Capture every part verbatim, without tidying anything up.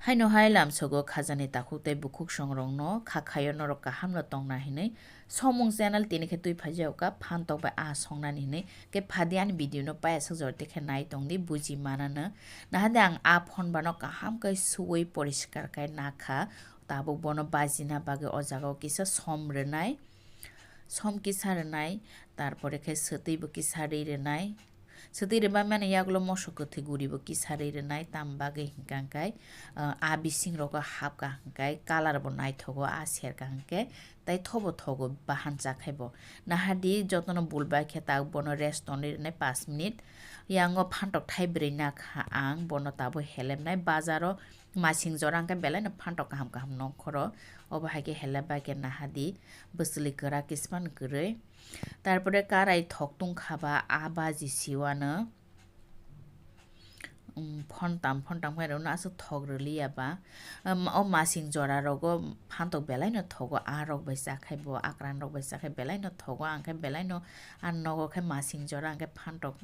Haino hai lamsogo khajani takhuk tei bukhuk songrokno kha khaio norok kaham no tongna hinwi. Somung channel tini khe twi phaijago ka phan tok bai a songnani hinwi. Khe phadi ani video no payasuk jora te khe nai tongdi buji manano. Nahade ang a phone bano kaham khe suwi poriskar khe nakha. Tabuk bono bajina bagwi o jaga o kisa som rwnai. Som kisa rwnai, tarpore khe swtwi bo kisa ri rwnai. Swtwi rwmani yagulo moso kwthwi guri bo kisa ri rwnai, tam bagwi hinkha khe, ah, a bising rogo hapkha hinkhe colour bo naithogo, a serkha hinkhe tei thobo thogo bahan chakhai bo. Nahadi jotono bulbai khe tak bono rest tonwi rwnai pash minute. Yango phantok thai bwrwi nakha ang, bono tabuk helepnai bazaro. Masing jora hwnkhe belai no phantok kaham kaham nongkhoro. Obo hai khe hela bai khe naha di, bwswli kwrak kispan kwrwi. Tarpore karai thok tungkha ba, a baji siwano, um, phontam phontam khe rwno aswk thok rwliya ba. Um, o masing jora rogo phantok belai no thogo, a rok bai chakhai bo, akran rok bai chakhai belai no thogo, ang khe belai no a nogo khe masing jora hwnkhe phantok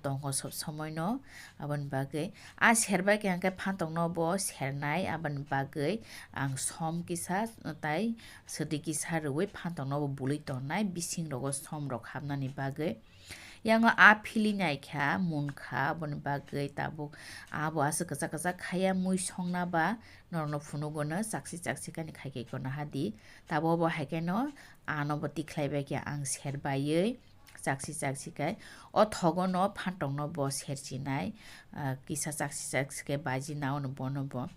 tongo sob somoino, aboni bagwi a serbai khe hwnkhe phantok no bo sernai, aboni bagwi ang som kisa tai swtwi kisa rwui phantok no bo bului tonnai bising rogo som rok hapnani bagwi. Yango a phili naikha munkha, aboni bagwi tabuk abo aswk kwchak kwchak khaiya mui songna ba norokno phunugo no chakchi chakchi kani khai khai kono hadi. Tabuk bo hai khe no ano bo tikhlai bai khe ang serbaiwi. Chakchi chakchi khe o thogo no phantok no bo serchinai, ah, kisa chakchi chakchi khe baji nao no bono bo.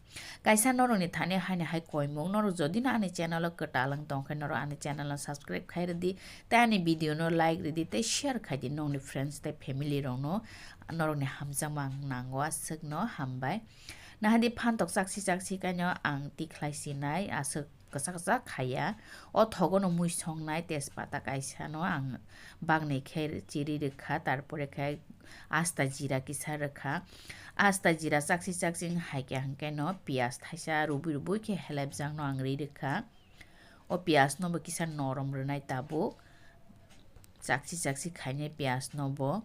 Kaisa norok ni thani haini hai koimung, norok jodi no ani channel o kwtal wng tong khe norok ani channel no subscribe khai rwdi, tei ani video no like rwdi tei share khai di nokni friends tei family rok no, norok ni hamjakma ang nango aswk no hambai. Nahadi phantok chakchi chakchi khe no ang tikhlai sinai aswk kwchak kwchak khaiya. O thogo no mui songnai tejpata kaisa no ang bagni khe chiri rwkha, tarpore khe asta jira kisa rwkha. Asta jira chakchi chakchi hai khe hwnkhe no piyaj thaisa rubui rubui khe helep jak no ang ri rwkha. O piyaj no bo kisa norom rwnai tabuk. Chakchi chakchi khainai piyaj no bo.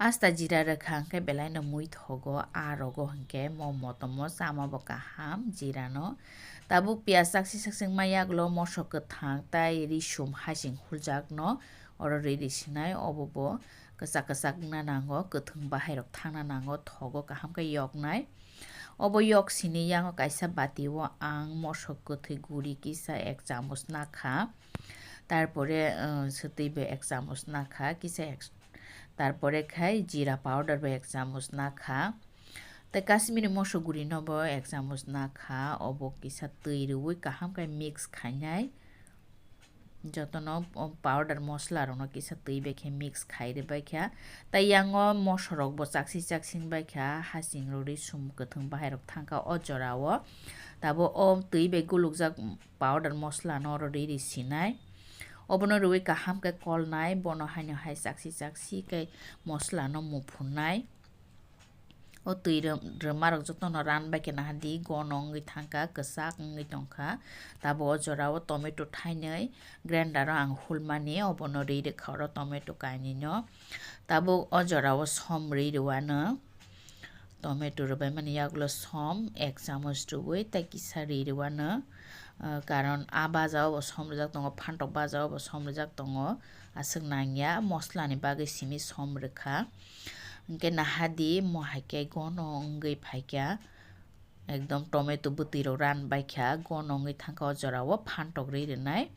Asta jira rwkha hwnkhe belai no mui thogo, a rogo hwnkhe mo motomo chama bo kaham jira no. Tabuk piyaj chakchi chakchi wngma yagulo moso kwthang tai risum hasing huljak no oro ri ri sinai, obo bo kwchak kwchak wngna nango, kwthwng bahai rok thangna nango, thogo kaham khe yoknai. Obo yok sini yango kaisa bati o ang moso kwthwi guri kisa ek chamuch nakha. Tarpore, uh, swtwi bai ek chamuch nakha, kisa ek, tarpore khai jira powder bai ek chamuch nakha. Tei Kashmiri moso guri no bo ek chamuch nakha, obo kisa twi rwui kaham khe mix khainai. Jotono o powder mosla rokno kisa twi bai khe mix khai rwbai kha. Tei yango moso rok bo chakchi chakchi wngbai kha, hasing rok risum kwthwng bahai rok thangkha o jora o. Tabuk o twi bai gulukjak powder mosla no oro ri ri sinai. Obono rwui kaham khe kolnai, bono haino hai chakchi chakchi khe mosla no muphunai. O twi rw-, rwma rok jotono ran bai khe naha di, gono wngwi thangkha, kwchak wngwi tongkha. Tabuk o jora o tomato thainwi grinder o ang hulmani, obono ri rwkha oro tomato kainwi no. Tabuk o jora o som ri rwano. Tomato rwbaimani yagulo som ek chamuch rwui tei kisa ri rwano, ah, karon a baja o bo som rwjak tongo, phantok baja o bo som rwjak tongo, aswk nangya, moslani bagwi simi som rwkha. Hwnkhe naha di, mo hai khe gono wngwi phai kha, ekdom tomato bwtwi rok ran bai kha, gono wngwi thangkha o jora o phantok ri rwnai.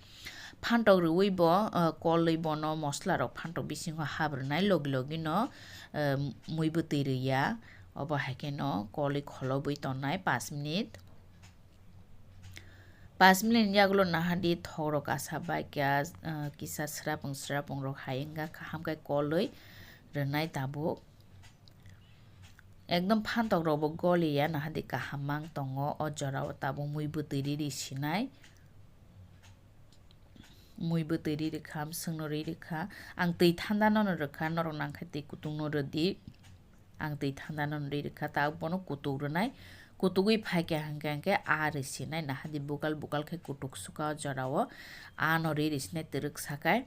Phantok rwui bo, ah, kolwi bono mosla rok phantok bisingo hap rwnai, logi logi no, ah, mui bwtwi rwya. Obo hai khe no kolwi kholobwi tonnai pash minute. Pash minute ni yagulo naha di thok rok asa bai kha, ah, kisa srapung srapung rok hai wngkha, kaham khe kolwi rwnai tabuk. Ekdom phantok rok bo goliya, naha di kaham mang tongo o jora o, tabuk mui bwtwi ri ri sinai. Mui bwtwi ri rwkha, amswk no ri rwkha. Ang twi thanda no no rwkha, norok nang khe twi kutung no rwdi. Ang twi thanda no ri rwkha, ta bono kutuk rwnai. Kutugwi phai kha hwnkhe, hwnkhe a rwi sinai, naha di bukal bukal khe kutuk sukha o jora o. A no ri ri sinai twrwk sakai.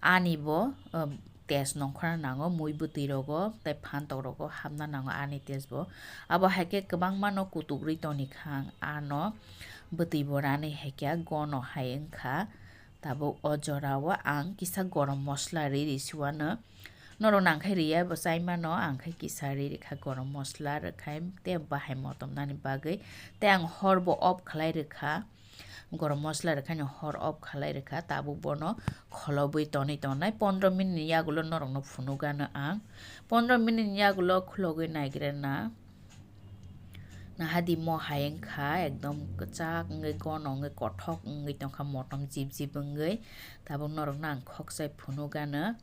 Ani bo, um, test nongkhorna nango, mui bwtwi rogo tei phantok rogo hapna nango ani test bo. Abo hai khe kwbangma no kutukrwi toni kha ang, ano bwtwi bo ranwi hai khe gono hai wngkha. Tabuk o jora o ang kisa gorom mosla ri ri siwano. Norok nang khe riya bo chai mano, ang khe kisa ri ri kha gorom mosla rwkhai tei bahai motom nani bagwi. Tei ang hor bo off khlai rwkha. Gorom mosla rwkhaino hor off khalai rwkha, tabuk bono kholobwi tonwi tongnai pondro minute ni yagulo norokno phunukgano ang. Pondro minute ni yagulo khulogwi naigrana. Nahadi mo hai wngkha, ekdom kwchak wngwi, gono wngwi, kothok wngwi tongkha, motom jip jip wngwi. Tabuk norokno ang khokchai phunukgano.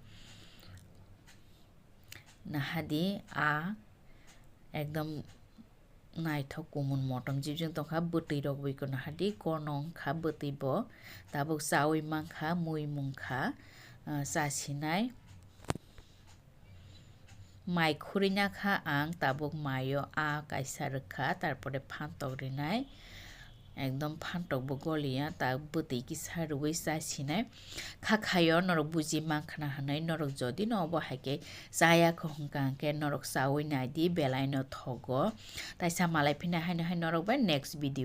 Nahadi a ekdom naithok kumun motom jibjwng tongkha, bwtwi rok bai kwno hadi gono wngkha bwtwi bo, tabuk chawi mankha, mui mungkha, ah, chasinai. Mai khurina kha ang, tabuk maio a kaisa rwkha, tarpore phantok rinai. Ekdom phantok bo goliya, ta bwtwi kisa rwui chasinai. Kha khaio norok buji mankha na hwnwi, norok jodi no obo hai khe chaya kho hwnkha hwnkhe norok chaui naidi, belai no thogo. Taisa malai phina haino hai norok bai next video.